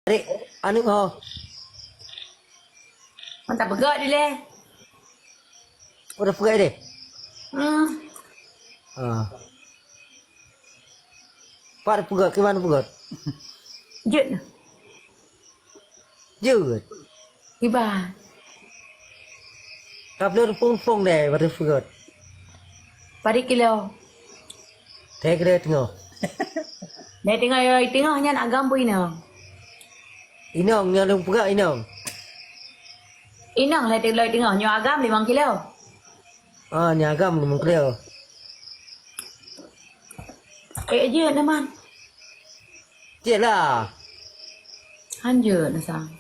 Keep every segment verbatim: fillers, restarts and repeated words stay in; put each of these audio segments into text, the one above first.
Adik, aneuk ho. Mantap peugah dilèe. Udah peugah deh. Hmm. Ha. Pat peugah, kiban peugah. Jeuet. Jeuet. Kiban. Ka bleuet phôn-phôn deh, baru peugah. Padit kilo. Teh kira tengok. Dari tengok, dari tengok nyan agam pun inong. Inong, nyan lôn peugah inong. Inong lah tengok, tengok nyoe agam limong kilo. Ah, nyan agam limong kilo. Eh, je, Naman. Cek lah. Hanjeuet na sang.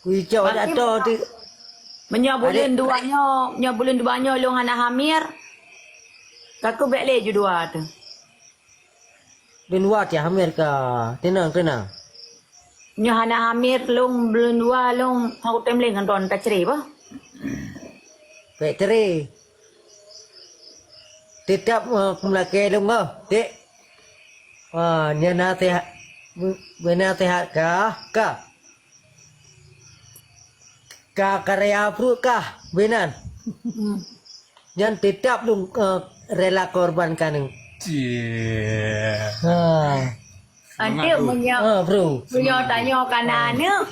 Kuicok dak to ti. Meunyoe buleuen dua nyoe, nyoe buleuen dua nyoe lôn hana hamir, ka keuh bèk lé ju dua teuh. Buleuen dua ti hamir ka. Teunang, teunang. Nyoe hana hamir lôn buleuen dua lôn hana kutem lé ngon droen tacre bah. Bèk cre. Teutap, eh, kumeulakèe lôn, oh, dek. Ah, nyan naseuhat, beu-, beunasehat kah, kah. Ka karya pruet kah, beunan. Hmm. Nyan teutap lôn, eh, rela korbankan. Cie. Ha. Anteuk meunyoe, ah, bro. Meunyoe tanyoe kana aneuk.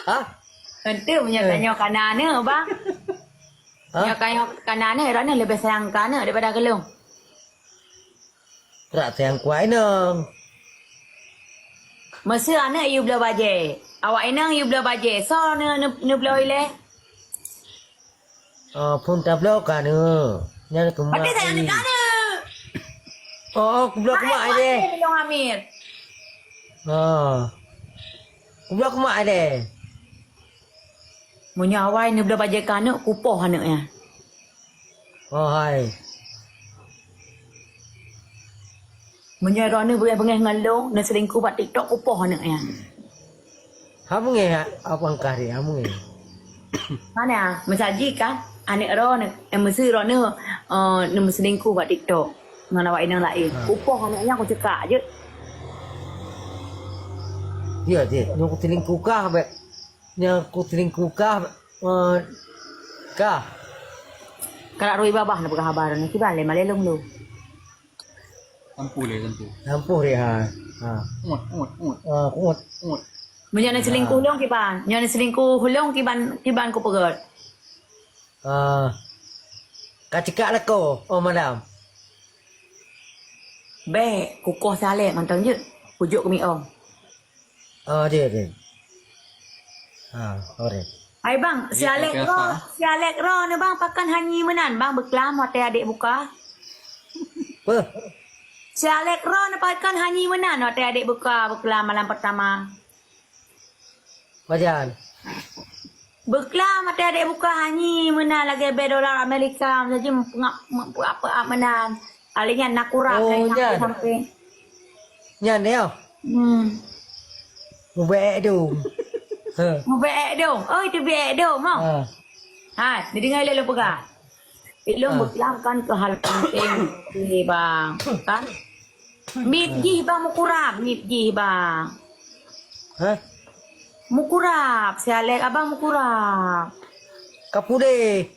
Hah? Anteuk meunyoe tanyoe kana aneuk, bang. Hah? Nyoe tanyoe kana aneuk, droeneuh leubeh sayang keu aneuk daripada keu lôn. Brat sayang kuat inong. Meuseu aneuk yue bloe bajèe. Awak inong yue bloe bajèe. Soe neu-, neu-, neubloe ilèe? Oh, phôn tabloe ka neu. Nyan keumat. Berarti saya ni. Ada ka neu. Oh, oh, kubloe keumat ai deh. Lôn hamil. Oh. Kubloe keumat ai deh. Meunyoe awai neubloe bajèe keu aneuk, kupoh aneuk nyan. Oh, hai. Meunyoe droeneuh beungéh-beungéh ngon lôn, neuseulingkuh bak TikTok, kupoh aneuk nyan. Hana beungéh, apa angkah dia, hana beungéh. Mana? Meusaji kan, aneuk droeneuh, eh, meuseu droeneuh, eh, neumeuseulingkuh bak TikTok ngon awak inong laén. Ha. Kupoh aneuk nyan, kucekak jeuet. Ya, jeuet. Nyoe kuseulingkuh kah, bèk. Nyoe kuseulingkuh kah, eh, kah. Kalak rui babah na peugah haba nyoe, kiban lé malèe lôn lôn. Lampu lé, lampu. Lampu lé, ha. Ha. Ngut, ngut, ngut. Ah, ngut. Ngut. Meunyoe na selingkuh lôn kiban? Nyoe na selingkuh lôn kiban, kiban kupeugöt? Ah. Ka cekak lakoe, oh, malam. Bèk, kukoh salek mantong jeuet. Kujok keu miong. Oh, dia, dia. Ha, oke. Hai bang, si Alek Ro, si Alek Ro ni bang, pakon hanyi meunan bang, beuklam watèe adek buka? Apa? Si Alek Ro ni pakon hanyi meunan watèe adek buka, beuklam malam pertama? Pajan? Beuklam watèe adek buka hanyi meunan lagèe bèe dolar Amerika, jadi meupeugah-peugah meunan. Alèh nyan na kurab. Oh, nyan. Sampai. Nyan ya? Hmm. Mubek dong. Ha. Mubek dong. Oh, itu bek dong, ha? Ha. Ha, didengar lé lôn peugah. Ilôn beuklam kan keu hal penting, bang. Kan? Mip jih, bang, mukurab, mip jih, bang. Ha? Mukurab, si Alek abang mukurab. Kapudeh.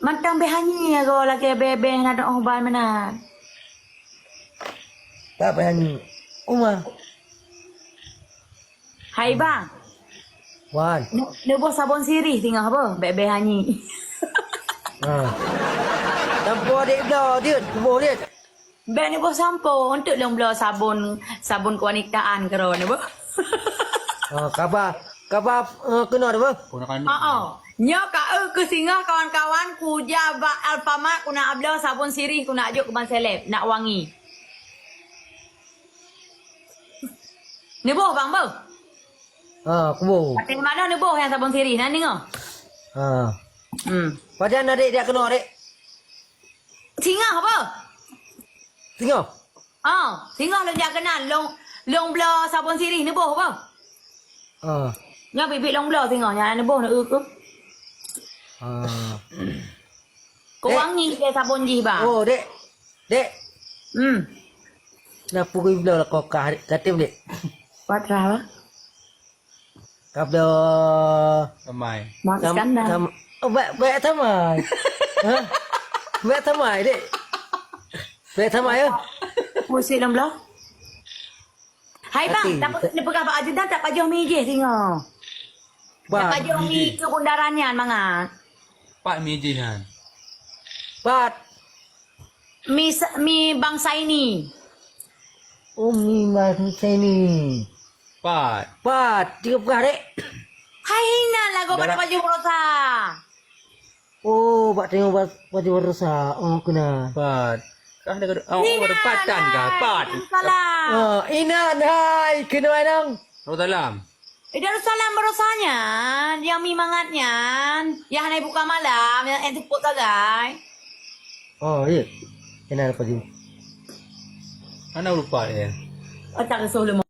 Mantong beh hanyi agoe lagèe beh-beh na doh ban meunan. Ka beh hanyi. Uma. Hai bang. Wan. Ne-, neuboh sabon sirih singoh boh, beh-beh hanyi. Ha. Sampo adek bloe jeuet, kuboh jeuet. Bèk neuboh sampo, untuk lôn bloe sabon, sabon kewanitaan keudroe neuboh. Oh, kaba, kaba, eh, keunoe neuboh. Oh, oh. Nyoe ka eu keu singoh kawan-kawan, kuja bak Alfamart, kuna bloe sabon sirih, kuna jok keu ban seleb, nak wangi. Neuboh bang boh. Ha, kuboh. Pakai mana neuboh nyang sabon sirih, na deungoe? Ha. Hmm. Pajan adek jak keunoe, dek? Singoh apa? Singoh? Ah, singoh lôn jak keunan, lôn, lôn bloe sabon sirih neuboh apa? Ah. Nyoe biet-biet lôn bloe singoh, nyan neuboh neu-eu keuh. Ah. Keu wangi lé sabon jih, bang. Oh, dek. Dek. Hmm. Na pukui bloe lakoe kah, dek, katem, dek. Wat rah, bah? Kabloe. Tamai. Mak Kam-, Iskandar. Kam-, oh, baik, baik tamai. Hah? Baik tamai, dek. Baik tamai, ya? Musik enam belas. Hai, bang, Tapi tak pe-, ni peugah bak ajudan tak pajoh mi jih singoh. Pat. Tak pajoh mi jih. Ke bundaran nyan mangat. Pat mi jih nyan. Pat. Mi sa-, mi bangsa ini. Oh, mi bangsa ini. Pat. Pat, tiga peugah, dek. Hai, hinan lagoe bak Dara- baju berosa. Oh, bak teungoh ba-, baju berosa. Oh, keunan. Pat. Kah ada, oh, ada patan kah? Pat. Salam. Oh, inan, hai, keunoe nang. Oh, salam. Eh, Darussalam barosa nyan, nyang mi mangat nyan, nyang hana buka malam, nyang ék teupot sagai. Oh, iya. Kena apa dia? Hana lupa ya. Oh, tak resoh leumah.